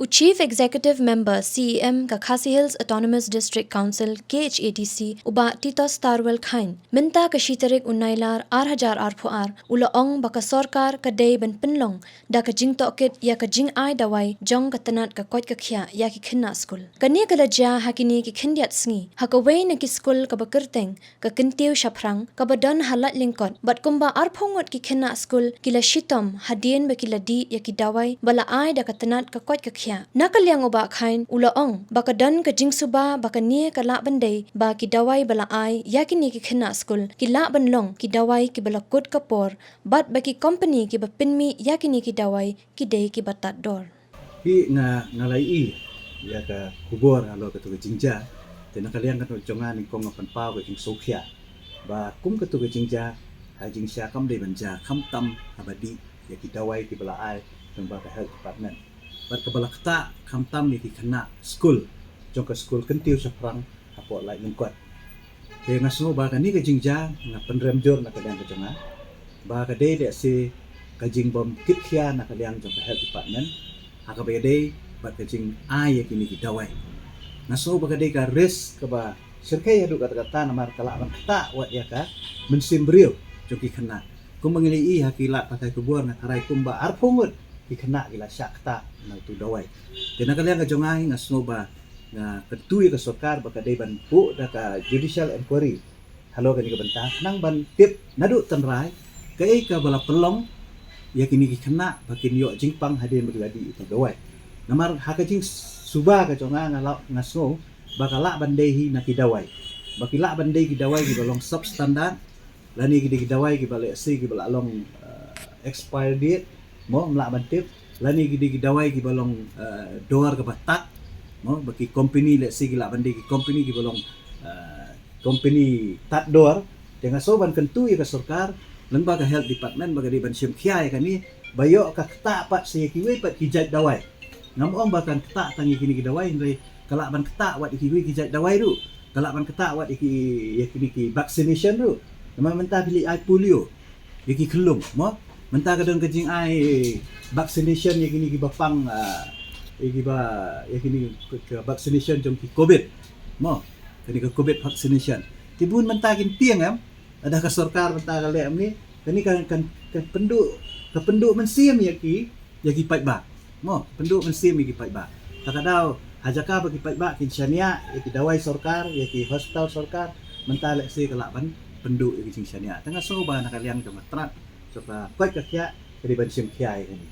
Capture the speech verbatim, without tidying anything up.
U Chief Executive Member, C E M, ka Khasi Hills Autonomous District Council, K H A D C, u Bah Titos Tarwel Chyne, mynta ka shi tarik u Nailar ar hajar arphew ar, u la ong ba ka sorkar ka dei ban pynlong da ka jingtohkit ïa ka jingai dawai jong ka tnat ka koit ka khiah ïa ki khynnah skul. Kane ka la jia ha kine ki khyndiat sngi ha kawei na ki skul kaba kyrteng ka Kyntiew Shaphrang, kaba don ha Laitlyngkot, bad kumba arphew ngut ki khynnah skul ki la shitom hadien ba ki la dih ïa ki dawai ba la ai da ka tnat ka koit ka khiah. Na ka liang u Bah Chyne u la ong ba ka don ka jingsuba ba kane ka lah ban dei ba ki dawai ba la ai ïa kine ki khynnah skul ki lah ban long ki dawai kiba la kut ka por, bad ba ki kompani kiba pynmih ïa kine ki dawai ki dei kiba tad dor. Hi nga, nga la ïohi ïa ka khubor halor katu ka jingjia. Te na ka liang ka jong nga nyngkong nga pynpaw ka jingsngewkhia ba kum katu ka jingjia, ha jingshisha kam dei ban jia khamtam haba dih ïa ki dawai kiba la ai lyngba ka health department. Bad kaba la ktah khamtam ïa ki khynnah skul jong ka skul Kyntiew Shaphrang hapoh Laitlyngkot. Te nga sngew ba kane ka jingjia, nga pynrem jur na ka liang ka jong nga ba ka dei lehse ka jingbym kit khia na ka liang jong ka health department ha kaba ïadei bad ka jingai ïa kine ki dawai. Nga sngew ba ka dei ka risk kaba shyrkhei haduh katta katta, namar ka lah ban ktah wat ïa ka mynsiem briew jong ki khynnah. Kumba ngi la ïohi ha ki lad pathai khubor, nga tharai kumba arphew ngut ki khynnah ki la shah ktah na utu u dawai. Te na ka liang ka jong nga, nga sngew ba nga kyntu ïa ka sorkar ba ka dei ban buh da ka judicial inquiry halor kane ka bynta, khnang ban tip naduh tynrai kaei kaba la pynlong ïa kine ki khynnah ba kin ïoh jingpang hadien ba ki la dih ïa utu u dawai. Namar ha ka jingsuba ka jong nga, nga la, nga sngew ba ka lah ban dei hi na ki dawai, ba ki lah ban dei ki dawai kiba long substandard, lane ki dei ki dawai kiba lehse kiba la long, eh, expire date, mo, ym lah ban tip, lane ki dei ki dawai kiba long, eh, dor kaba tad, mo, ba ki kompani lehse ki lah ban dei ki kompani kiba long, eh, kompani tad dor. Te nga sngew ban kyntu ïa ka sorkar lyngba ka health department ba ka dei ban shim khia ïa kane, ba ïoh ka ktah pat sa ïa kiwei pat ki jait dawai. Ngam ong ba kan ktah tang ïa kine ki dawai, hynrei ka lah ban ktah wat ïa kiwei ki jait dawai ruh. Ka lah ban ktah wat ïa ki, ïa kine ki vaccination ruh. Namar mynta phi leit ai polio ïa ki khyllung, mo? Mynta ka don ka jingai vaccination ïa kine kiba pang, ah, ïa kiba, ïa kine ki, ki vaccination jong ki covid, mo? Kane ka covid vaccination. Te bun mynta kin tieng, em? Lada ka sorkar mynta ka leh kumne, kane kan, kan, kan pynduh, ka pynduh mynsiem ïa ki, ïa ki paidbah. Mo, pynduh mynsiem ïa ki paidbah. Ta ka daw, ha jaka ba ki paidbah kin shaniah ïa ki dawai sorkar, ïa ki hospital sorkar, mynta lehse ka lah ban pynduh ïa ki jingshaniah. Te nga sngew ba na ka liang jong ka tnat jong ka koit ka khiah, ka dei ban shim khia ïa kane.